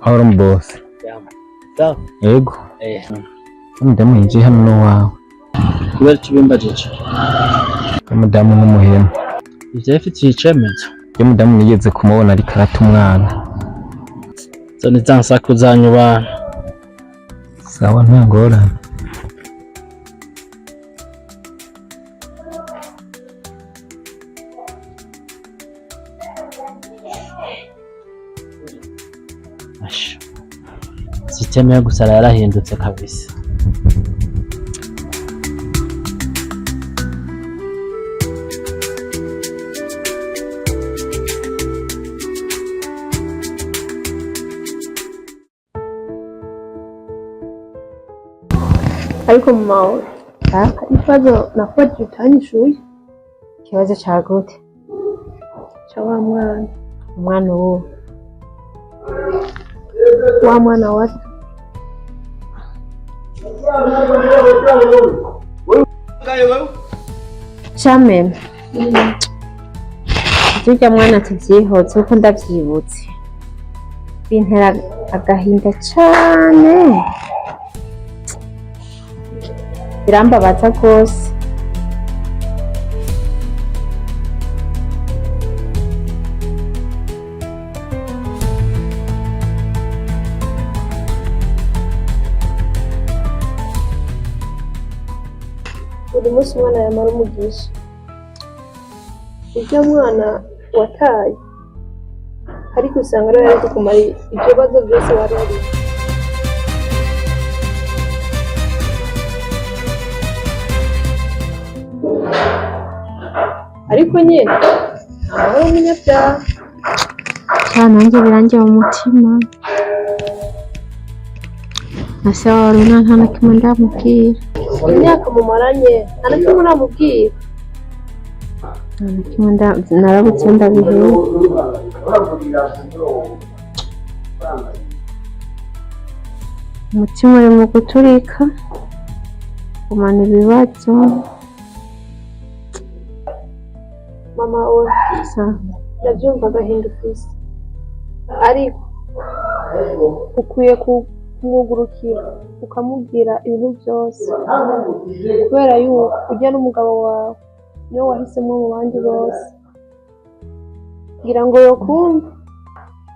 Mahoro bose. Sawa. Yego. Eh. Umudamu yinjiye hano n'uwawe. Kubera icyo ubimbajije? Umudamu n'umuhemu. Ivyo bifitiye icemezo. Iyo mudamu nigeze kumubona ariko arata umwana. Zo ni za nsaku zanyu bana. Sawa, nta ngorane. Asha. Sisiteme yo gusara yarahindutse kabisa. Ariko mama wawe, ikibazo nakubajije utanyishuye. Ikibazo ca gute? Ca wa mwana. Umwana uwo? Wa mwana wa Charmaine, ivy'urya mwana tuvyihoze kuko ndavyibutse bintera agahinda cane, birambabaza rwose. Buri munsi umwana yamara umugisha, urya mwana wataye, ariko usanga ariwe yari kukumara ibyo bibazo byose wari uriho. Ariko nyine nta mahoro y'umunyabyaha. Ca nanje birangiye mu mutima na se wa Runa nta na kimwe ndamubwira. Imyaka mumaranye nta na kimwe uramubwira? Nta na kimwe, narabutse ndabiheba. Umutima uri mu guturika, gumana ibibazo. Mama we, Sa. Ndabyumva agahinda ufise, ariko ukwiye kumwugurukira ukamubwira ibintu byose, kubera yuko ujya n'umugabo wawe niwe wahisemo mu bandi bose, ngira ngo yokumva,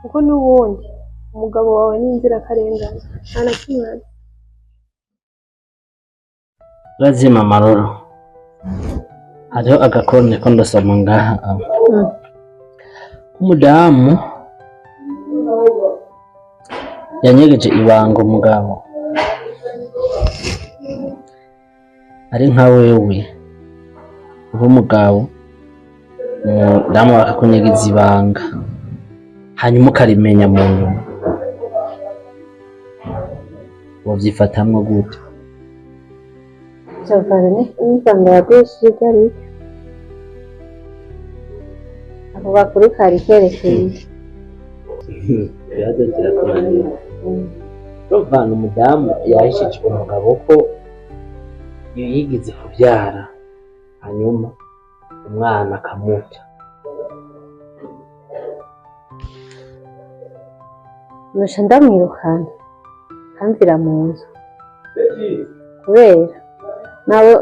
kuko n'ubundi umugabo wawe ni inzirakarengane, nta na kimwe azi. Urazima amaroro. Hariho agakoro ndiko ndasoma ngaha. Umudamu yanyegeje ibanga umugabo, ari nka wewe uri umugabo, umudamu bakakunyegeza ibanga hanyuma ukarimenya mu nyuma, wovyifatamwo gute? Vyovana n'ibanga yaguhishije iryo ariryo. Ako gakuru kari kerekeye iki? Ibibazo kirakunaniye. Urumva umudamu yahishije umugabo ko yigize kuvyara, hanyuma umwana akamuta. Noca ndamwirukana akamvira mu nzu, kubera nabo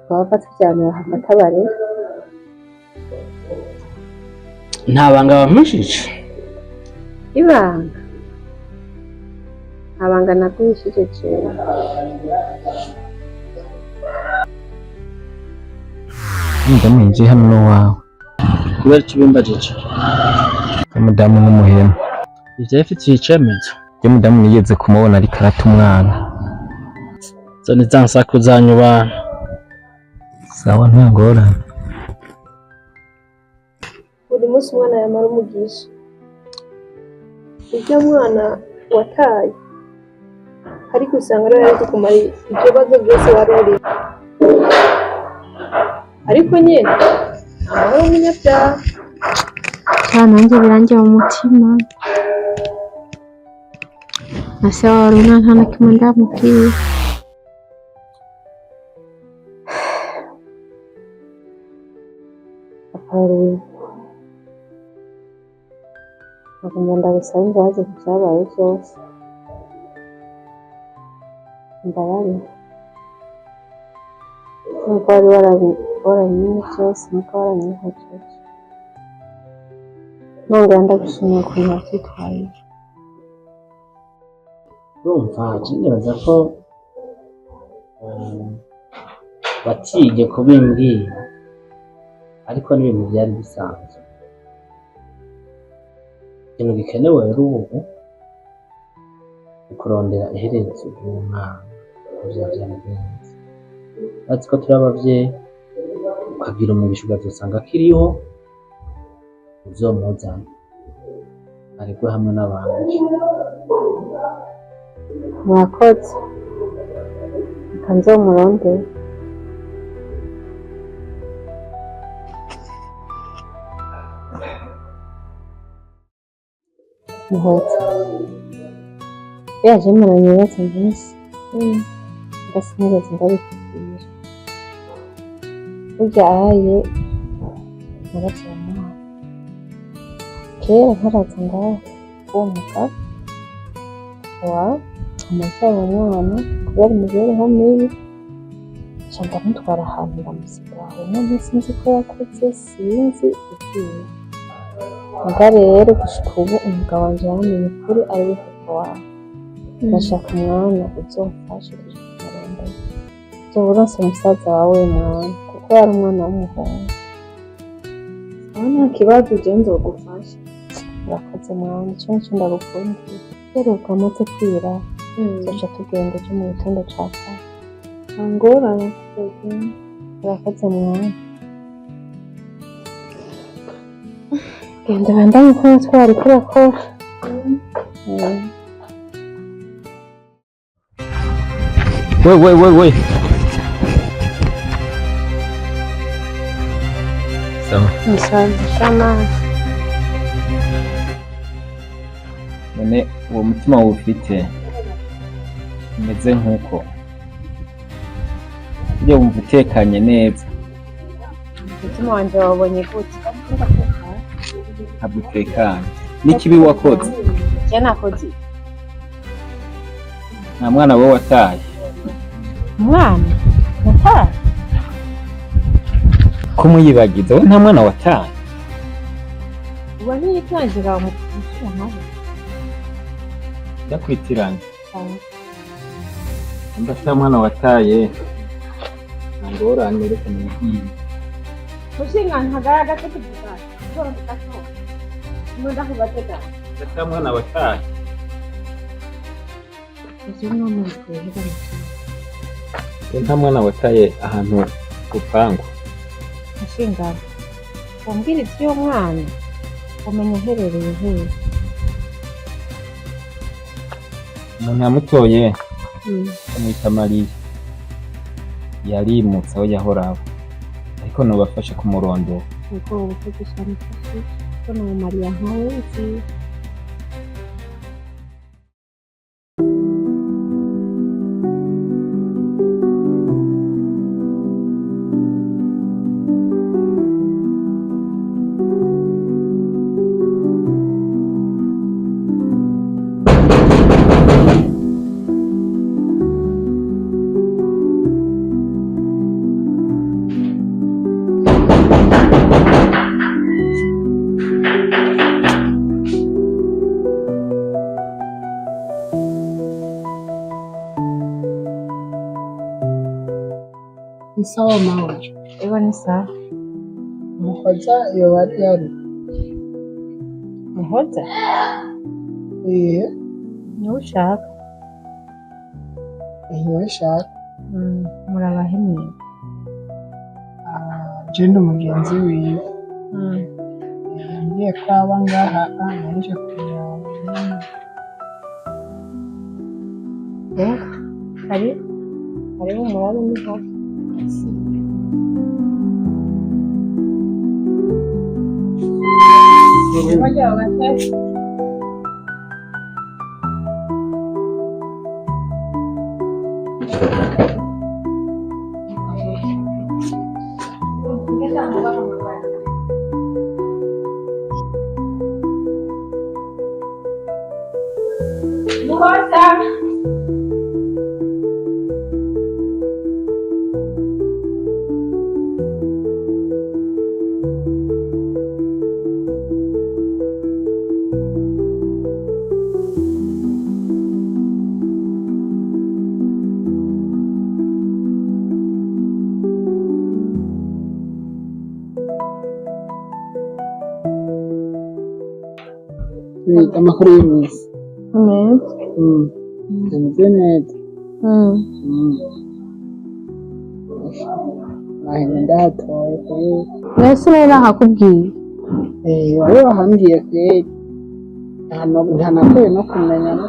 twaba tuvyamye bahava atabarera. Nta banga wampishije? Ibanga? Nta banga naguhishije jewe. Umudamu yinjiye hano n'uwawe. Kubera icyo ubimbajije? Umudamu n'umuhemu. Ivyo bifitiye icemezo. Iyo mudamu nigeze kumubona ariko arata umwana. Zo ni za nsaku zanyu bana. Sawa, nta ngorane. Buri munsi umwana yamara umugisha, urya mwana wataye, ariko usanga ariwe yari kukumara ibyo bibazo byose wari uriho. Ariko nyine nta mahoro y'umunyabyaha. Ca nanje birangiye mu mutima na se wa Runa nta na kimwe ndamubwira. Papa Runa. Nagomba ndagusaba imbabazi ku byabaye byose. Mbabarire. Nubwo wari warabimenye byose, nuko waranyihojeje. Nongera ndagushimiye ukuntu wabyitwaye. Urumva je nibaza ko watinye kubimbwira, ariko n'ibintu byari bisanzwe. Ikintu gikenewe rero ubu ni kurondera iherezo ry'umwana uko vyaba vyaragenze. Bazi ko turi abavyeyi, ukagira umugisha ukazosanga akiriho, uzomuzane aregwe hamwe n'abandi. Murakoze. Reka nzomurondere. Muhoza. Yaje maranye ibibazo byinshi. Ndasinigeze ndabikubwira. Burya aye narabyaye umwana. Kera ntaraza ngaho uwo mugabo wawe amabyara umwana kubera imibereho mibi, nca ndamutwara ahantu ndamusiga aho, none sinzi ko yakuze, sinzi ibyiwe. Muga rero gushika ubu umugabo wanje yaramenye ukuri ari we papa wawe. Ndashaka umwana uzomfashe kuja kumurondera. Uzoba uronse musaza wawe mwana, kuko yari umwana w'umuhungu. Aho nta kibazo, je nzogufasha. Urakoze mwana, ico nico ndagukundira. Rero bwamaze kwira, tuzoca tugenda ejo mu gitondo ca kare. Nta ngorane, tuzogenda. Urakoze mwana. Genda bandanye uko twariko urakora. We we we we. Sawa. Musaza shamana. None uwo mutima wufite umeze nk'uko iyo wumva utekanye neza? Umutima wanje wabonye gute? Ntabwo utekanye n'ikibi wakoze. Je nakoze? Nta mwana we wataye? Umwana nataye? Kumuyibagiza we, nta mwana wataye? Uba ntiyitangira umushyira nkawe. Ndakwitiranya mba nta mwana wataye, nta ngorane, reka nibwire. Mushinga ntagaragaza tuvugana. Ndakubatega. Nta mwana wataye. Ivyo ni twihera. We nta mwana wataye ahantu rupangu? Mushinga, wambwira ivy'uwo mwana, umenya aherereye hehe? Umuntu yamutoye bamwita Mariya, yarimutse aho yahora aba, ariko nobafasha kumurondera. Ubwo ubukozi cyane ko ni Mariya nkawe nzi. Ni sawa mawe? Ego, ni sawa. Muhoza yoba ari yari? Muhoza? Eh. Niwe ushaka? Niwe nshaka. Murabahimiye? Ah, je ndi umugenzi wiwe. Yambwiye ko aba ngaha, nanje kumuraba. Ego, hari hariho umurabe niho. Mukosa. Wita amakuru y'iminsi. Meza. Ameze neza. Nahenda ndahatoye kweri. Mbese nari nahakubwiye. Eh, wari wahambwiye kweri. Ntanakuye no kumenya no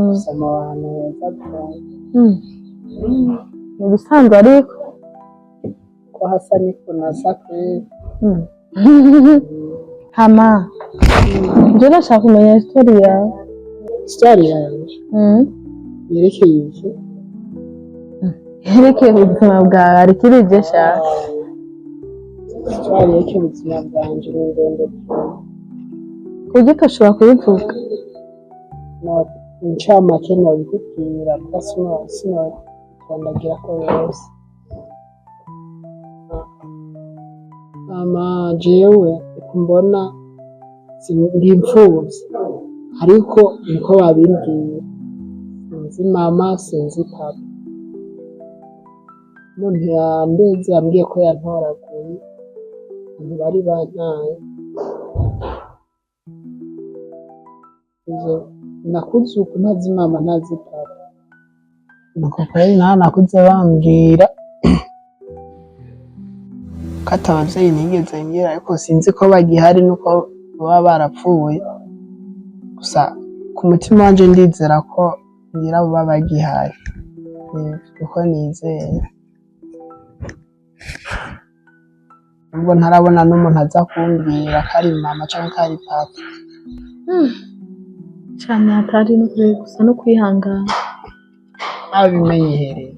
gusoma ahantu heza pe. Ni ibisanzwe ariko. Ko hasa niko nasa kweri. Hama njye ndashaka kumenya story yawe. Story yanjye yerekeye iki? Yerekeye ubuzima bwawe, hari ikindi ibyo nshaka. Story yerekeye ubuzima bwanjye ni ndende pe. Ku buryo utashobora kubivuga. No, incamake nobikubwira kuko sinotondagira ko yose. Ama jewe uko mbona ndi imfuvyi, ariko niko babimbwiye, sinzi mama sinzi papa. Umuntu yandeze yambwiye ko yantoraguye, ntibari bantaye. Ivyo nakuze uku ntazi mama ntazi papa. Nuko kweri naho nakuze bambwira ko ata bavyeyi nigeze ngira, ariko sinzi ko bagihari nuko baba barapfuye. Gusa ku mutima wanje ndizera ko ngira boba bagihari, niko nizera. Nubwo ntarabona n'umuntu aza kumbwira ko ari mama canke ko ari papa. Cyane hatari no kureba gusa no kwihangana. Nabimenyehereye.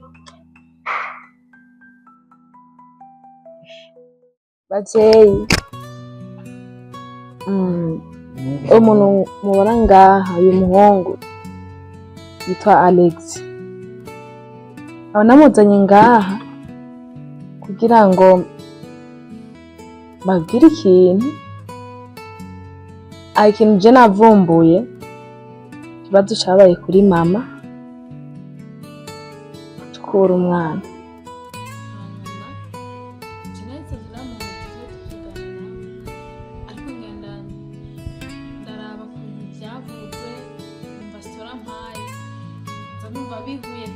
Bajeyi, umuntu mubona ngaha, uyu muhungu yitwa Alex, aba namuzanye ngaha kugira ngo babwire ikintu. Hari ikintu je navumbuye, ikibazo cabaye kuri mama co kubura umwana. Hanyuma sinahise muntu tuze tuvugana nawe, ariko ngenda ndaraba ukuntu byavuzwe, numva stora mpaye, nza numva bihuye.